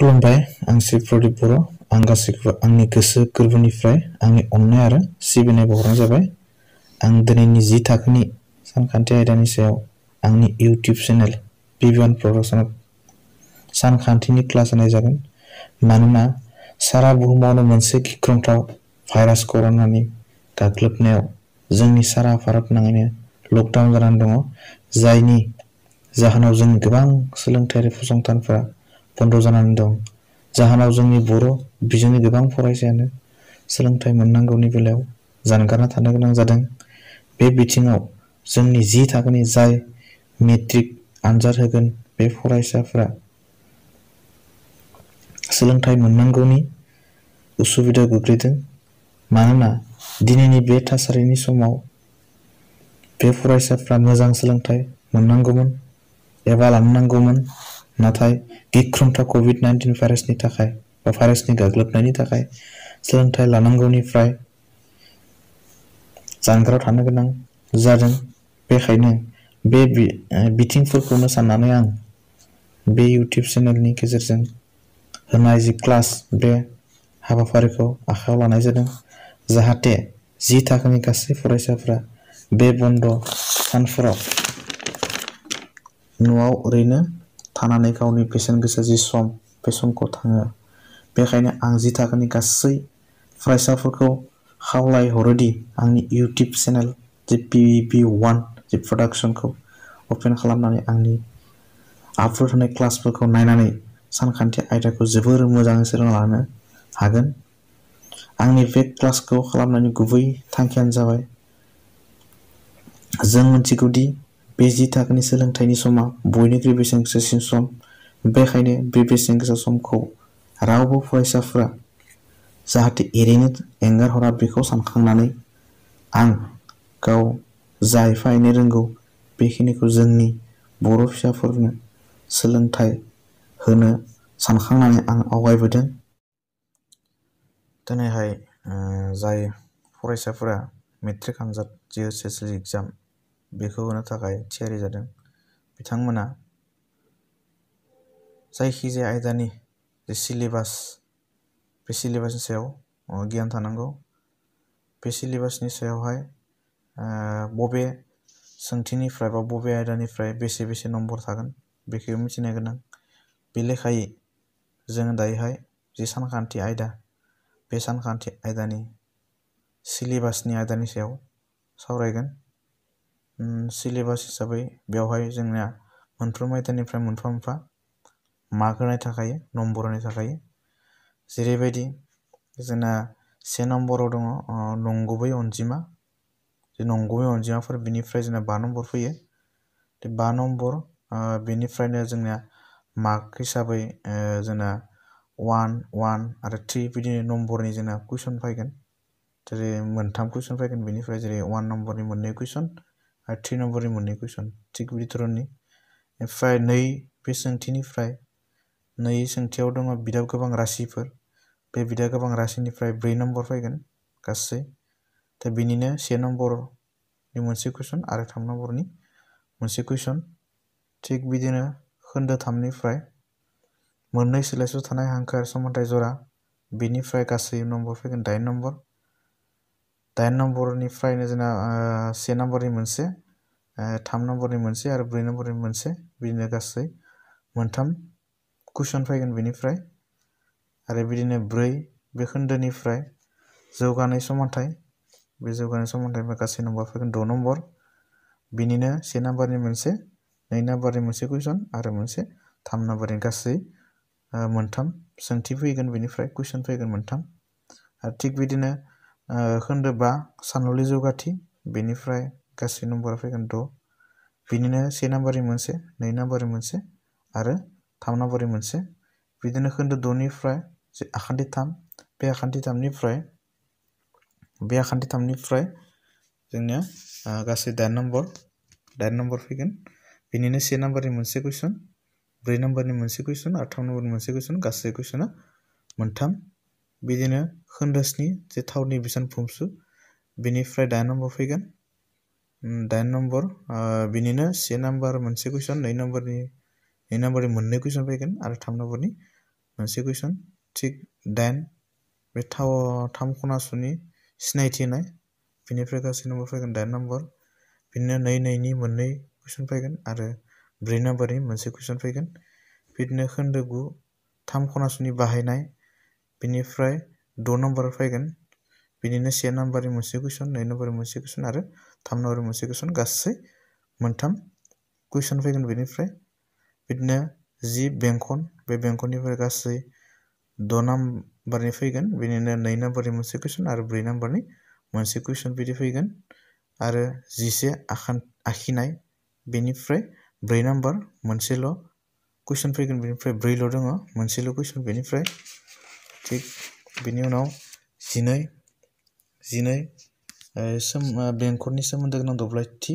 खुलुमबाय आं श्री प्रदीप बर' आं गासैखौबो आंनि गोसो गोरबोनिफ्राय आंनि अननाय आरो सिबिनाय बावहरनाय जाबाय। आं दिनैनि 10 थाखोनि सानखान्थि आयदानि सायाव आंनि इउटिउब चेनेल पिबिअन प्रडाक्शनाव सानखान्थिनि क्लास होनाय जागोन। मानोना सारा बुहुमावनो मोनसे गिख्रंथाव भाइरास कर'नानि गाग्लोबनायाव जोंनि सारा भारत नाङैनो लकडाउन जानानै दङ, जायनि जाहोनाव जोंनि गोबां सोलोंथायारि फसंथानफोरा बन्द जानानै दं। जाहोनाव जोंनि बर' बिजोंनि गोबां फरायसायानो सोलोंथाइ मोननांगौनि बेलायाव जानगारना थानो गोनां जादों। बे बिथिङाव जोंनि 10 थाखोनि जाय मेट्रिक आनजाद होगोन बे फरायसाफोरा सोलोंथाइ मोननांगौनि उसुबिदा गोग्लैदों। मानोना दिनैनि बे थासारिनि समाव बे फरायसाफ्रा मोजां सोलोंथाइ मोननांगौमोन एबा लानो नांगौमोन, नाथाय गिख्रंथाव COVID-19 भाइरासनि थाखाय बा भाइरासनि गाग्लोबनायनि थाखाय सोलोंथाइ लानांगौनिफ्राय जानगाराव थानो गोनां जादों। बेखायनो बे बिथिंफोरखौनो साननानै आं बे इउटिउब चेनेलनि गेजेरजों होनाय जि क्लास बे हाबाफारिखौ आखायाव लानाय जादों, जाहाथे 10 थाखोनि गासै फरायसाफ्रा बे बन्द सानफोराव न'आव ओरैनो थानानै गावनि बेसेन गोसा जि सम बे समखौ थाङो। बेखायनो आं 10 थाखोनि गासै फरायसाफोरखौ खावलायहरोदि आंनि इउटिउब चेनेल जि पिबिअन जि प्रडाक्शनखौ अपेन खालामनानै आंनि आपल'ड होनाय क्लासफोरखौ नायनानै सानखान्थि आयदाखौ जोबोर मोजाङै सोलोंना लानो हागोन। आंनि बे क्लासखौ खालामनायनि गुबै थांखियानो जाबाय जों मिथिगौदि बे 10 थाखोनि सोलोंथाइनि समा बयनिख्रुइ बेसेन गोसासिन सम। बेखायनो बे बेसेन गोसा समखौ रावबो फरायसाफोरा जाहाथे एरैनो एंगारहरा बेखौ सानखांनानै आं गाव जा एफा एनै रोंगौ बेखिनिखौ जोंनि बर' फिसाफोरनो सोलोंथाइ होनो सानखांनानै आं आवगायबोदों। दिनैहाय जाय फरायसाफोरा मेट्रिक आनजाद जि SSLC एग्जाम बेखौ होनो थाखाय थियारि जादों, बिथांमोना जायखिजाया आयदानि जे सिलेबास बे सिलेबासनि सायाव गियान थानांगौ। बे सिलेबासनि सायावहाय बबे सोंथिनिफ्राय बा बबे आयदानिफ्राय बेसे नम्बर थागोन बेखौ मिथिनो गोनां। बे लेखायै जोङो दायोहाय जि सानखान्थि आयदा बे सानखान्थि आयदानि सिलेबासनि आयदानि सायाव सावरायगोन। सिलेबास हिसाबै बेवहाय जोंना मोनफ्रोम आयदानिफ्राय मोनफा मोनफा मार्क होनाय थाखायो, नम्बर होनाय थाखायो। जेरैबायदि जोंना 1 नम्बराव दङ नंगुबै अनजिमा। जे नंगुबै अनजिमाफोर बिनिफ्राय जोंना 5 नम्बर फैयो। 5 नम्बर बेनिफ्रायनो जोंना मार्क हिसाबै जोंना 1, 1 आरो 3 बिदिनो नम्बरनि जोंना कुइसन फैगोन। जेरै 3 कुइसन फैगोन बेनिफ्राय, जेरै 1 नम्बरनि 2 कुइसन आरो 3 नम्बरनि 2 कुइसन, थिग बे धरननि। ओमफ्राय बे सोंथिनिफ्राय सोंथियाव दङ बिदा गोबां राशिफोर। बे बिदा गोबां राशिनिफ्राय 4 नम्बर फैगोन गासै। दा बिनिनो 1 नम्बरनि 1 कुइसन आरो 3 नम्बरनि 1 कुइसन। थिग बिदिनो खोन्दो 3 निफ्राय मोननै सोलायस्लु थानाय हांखो आरो समानथाय जरा, बिनिफ्राय गासै नम्बर फैगोन 8 नम्बर। 8 नम्बरनिफ्रायनो जोंना 1 नम्बरनि 1, 3 नम्बरनि 1 आरो 4 नम्बरनि 1, बिदिनो गासै 3 कुइसन फैगोन बेनिफ्राय। आरो बिदिनो 4 बे खोन्दोनिफ्राय जौगानाय समानथाय, बे जौगानाय समानथायनिफ्राय गासै नम्बर फैगोन 6 नम्बर। बिनिनो 1 नम्बरनि 1, 2 नम्बरनि 1 कुइसन आरो 3 नम्बरनि गासै 3 सोंथि फैगोन, बेनिफ्राय कुइसन फैगोन 3। आरो थिग बिदिनो खोन्दो 5 सानथौनि जौगाथि, बेनिफ्राय गासै नम्बरा फैगोन 6। बिनिनो 1 नम्बरनि 1, 2 नम्बरनि 1 आरो 3 नम्बरनि 1। बिदिनो खोन्दो 6 निफ्राय जे आखान्थि 3, बे आखान्थि 3निफ्राय जोंनिया गासै 8 नम्बर फैगोन। बिनिनो 1 नम्बरनि 1 कुइसन, 4 नम्बरनि 1 कुइसन आरो 3 नम्बरनि 1 कुइसन, गासै कुइसना 3। बिदिनो खोन्दो 7 जे थावनि बेसेन भुमसु, बेनिफ्राय 8 नम्बर फैगोन। 8 नम्बर बिनिनो 1 नम्बर 1 कुइसन, 2 नम्बरनि 2 कुइसन फैगोन आरो 3 नम्बरनि मोनसे कुइसन थिग 8 बे थाम खनासुनि सिनायथि होनाय बेनिफ्राय गासै नम्बर फैगोन 8 नम्बर बिदिनो 2 नि मोननै कुइसन फैगोन आरो 4 नम्बरनि मोनसे कुइसन फैगोन बिदिनो खोन्दो 9 थाम खनासुनि बाहायनाय बिनिफ्राय 6 नम्बर फैगोन बिदिनो 1 नम्बरनि मोनसे कुइसन 2 नम्बरनि मोनसे कुइसन आरो 3 नम्बरनि मोनसे कुइसन गासै मोनथाम कुइसन फैगोन बेनिफ्राय बिदिनो 10 बेंखन बे बेंखननिफ्राय गासै 6 नम्बरनि फैगोन बिदिनो 2 नम्बरनि मोनसे कुइसन आरो 4 नम्बरनि मोनसे कुइसन बिदि फैगोन आरो 11 आखिनाय बेनिफ्राय 4 नम्बर मोनसेल' कुइसन फैगोन बेनिफ्राय 4ल' दङ मोनसेल' कुइसन बेनिफ्राय थिग बेनि उनाव 12 बेंखननि सोमोन्दो गोनां दब्लायथि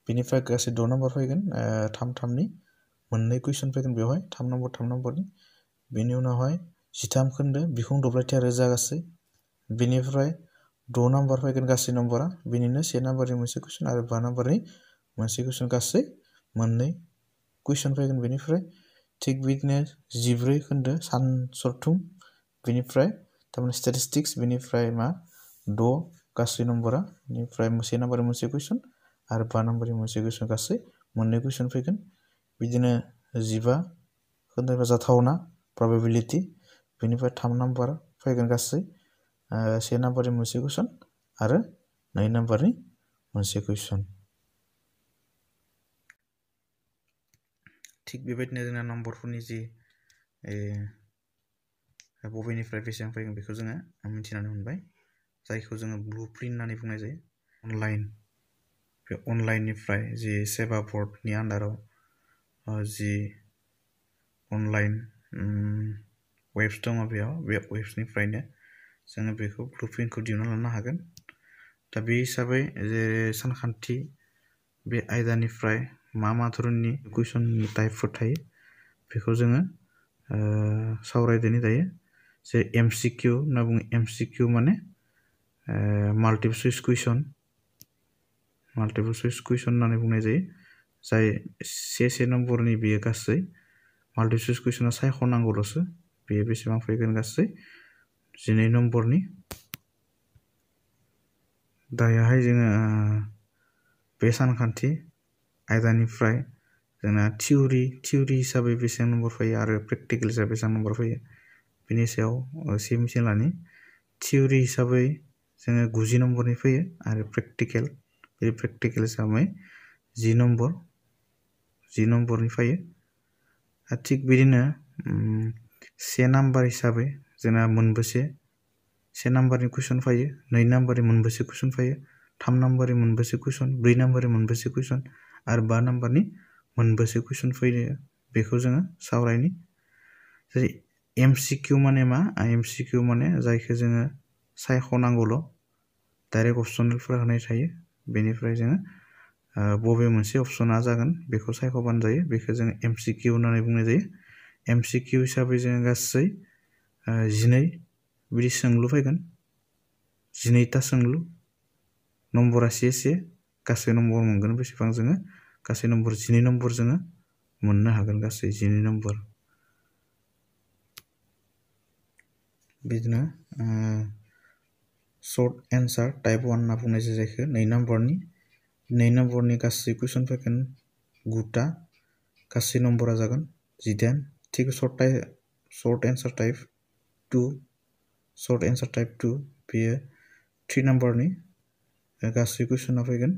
बेनिफ्राय गासै 6 नम्बर फैगोन 3 मोननै कुइसन फैगोन बेवहाय 3 नम्बरनि बेनि उनावहाय 13 खोन्दो बिखुं दब्लायथि आरो जागासै बेनिफ्राय 6 नम्बर फैगोन गासै नम्बरा बेनिनो 1 नम्बरनि मोनसे कुइसन आरो 5 नम्बरनि मोनसे कुइसन गासै मोननै कुइसन फैगोन बेनिफ्राय थिग बिदिनो 14 खोन्दो सानसरथुम बेनिफ्राय थारमाने स्टेटिस्टिक्स बेनिफ्राय 6 गासै नम्बरा बेनिफ्राय 1 नम्बरनि मोनसे कुइसन आरो 5 नम्बरनि मोनसे कुइसन गासै मोननै कुइसन फैगोन बिदिनो 15 खोन्दो जाथावना probability बेनिफ्राय 3 नम्बर फैगोन गासै 1 नम्बरनि मोनसे कुइसन आरो 2 नम्बरनि मोनसे कुइसन थिग बेबायदिनो जोंना नम्बरफोरनि जि बबेनिफ्राय बेसेबां फैगोन बेखौ जोङो मिथिनानै मोनबाय जायखौ जोङो ब्लुप्रिन्ट होननानै बुंनाय जायो अनलाइन बे अनलाइननिफ्राय जि सेवा बर्डनि आन्डाराव जि अनलाइन वेब्स दङ बेयाव बे वेब्सनिफ्रायनो जोङो बेखौ ब्लुप्रिन्टखौ दिहुनना लानो हागोन दा बे हिसाबै जे सानखान्थि बे आयदानिफ्राय मा धरननि कुइसननि टाइपफोर थायो बेखौ जोङो सावरायदोनि दायो जे एमसिकिउ होनना बुङो एमसिकिउ माने माल्टिपल चइस कुइसन होननानै बुंनाय जायो जाय 1 नम्बरनि बेयो गासै माल्टिपल चइस कुइसना सायख'नांगौल'सो बेयो बेसेबां फैगोन गासै 12 नम्बरनि दायोहाय जोङो बे सानखान्थि आयदानिफ्राय जोंना थिउरि हिसाबै बेसेबां नम्बर फैयो आरो प्रेक्टिकेल हिसाबै बेसेबां नम्बर फैयो बेनि सायाव एसे मिथिना लानि थिउरि हिसाबै जोङो 90 नम्बरनि फैयो आरो प्रेक्टिकेल हिसाबै 10 नम्बरनि फैयो थिग बिदिनो 1 नम्बर हिसाबै जोंना मोनबेसे 1 नम्बरनि कुइसन फैयो 2 नम्बरनि मोनबेसे कुइसन फैयो 3 नम्बरनि मोनबेसे कुइसन 4 नम्बरनि मोनबेसे कुइसन आरो 5 नम्बरनि मोनबेसे कुइसन फैयो बेखौ जोङो सावरायनि जेरै एमसिकिउ माने मा एमसिकिउ माने जायखौ जोङो सायख'नांगौल' डाइरेक्ट अपसनेलफोर होनाय थायो बेनिफ्राय जोङो बबे मोनसे अपसना जागोन बेखौ सायख'बानो जायो बेखौ जोङो एमसिकिउ होननानै बुंनाय जायो एमसिकिउ हिसाबै जोङो गासै 12 बिदि सोंलु फैगोन 12ता सोंलु नम्बरा 1 गासै नम्बर मोनगोन बेसेबां जोङो गासै नम्बर 12 नम्बर जोङो मोननो हागोन गासै 12 नम्बर बिदिनो शर्ट एन्सार टाइप 1 होनना बुंनाय जायो जायखौ 2 नम्बरनि गासै कुइसन फैगोन 9ता गासै नम्बरा जागोन 18 थिग शर्ट एन्सार टाइप 2 बेयो 3 नम्बरनि गासै कुइसना फैगोन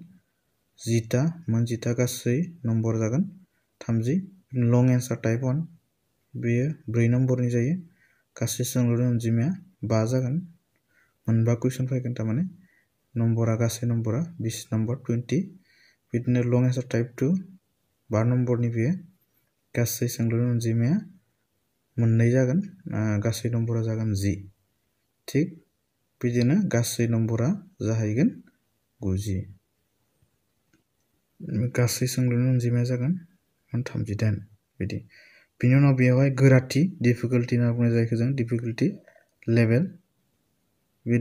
10ता गासै नम्बर जागोन 30 लं एन्सार टाइप 1 बेयो 4 नम्बरनि जायो गासै सोंलुनि अनजिमाया 5 जागोन मोनबा कुइसन फैगोन थारमाने नम्बरा गासै नम्बरा 20 नम्बर 20 बिदिनो लं एन्सार टाइप 2 5 नम्बरनि बेयो गासै सोंलुनि अनजिमाया 2 जागोन गासै नम्बरा जागोन 10 थिग बिदिनो गासै नम्बरा जाहैगोन 90 गासै सोंलुनि अनजिमाया जागोन 38 बिदि बिनि उनाव बेयावहाय गोराथि डिफिकाल्टि होनना बुंनाय जायखौ जों डिफिकाल्टि लेभेल बे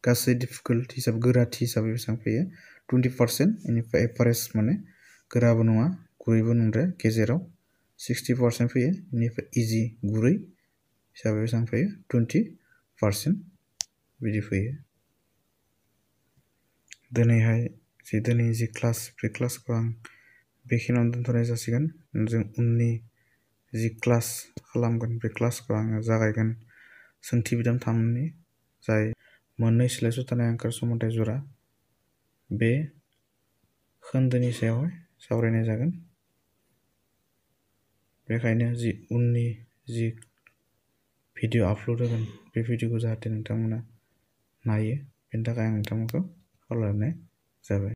गासै डिफिकाल्टि हिसाबै गोराथि हिसाबै बेसेबां फैयो 20% बेनिफ्राय एभारेज माने गोराबो नङा गुरैबो नंद्राया गेजेराव 60% फैयो बेनिफ्राय इजि गुरै हिसाबै बेसेबां फैयो 20% बिदि फैयो दिनैनि जि क्लास बे क्लासखौ आं बेखिनियावनो दोनथ'नाय जासिगोन जों उननि जि क्लास खालामगोन बे क्लासखौ आङो जागायगोन सोंथि बिदाम 3नि जाय मोननै स्लाइसआव थानाय आंखाल समानथाय जरा बे खोन्दोनि सायावहाय सावरायनाय जागोन बेखायनो जि उननि जि भिडिअ आपल'ड होगोन बे भिडिअखौ जाहाथे नोंथांमोना नायो बेनि थाखाय आं नोंथांमोनखौ खावलायनाय जाबाय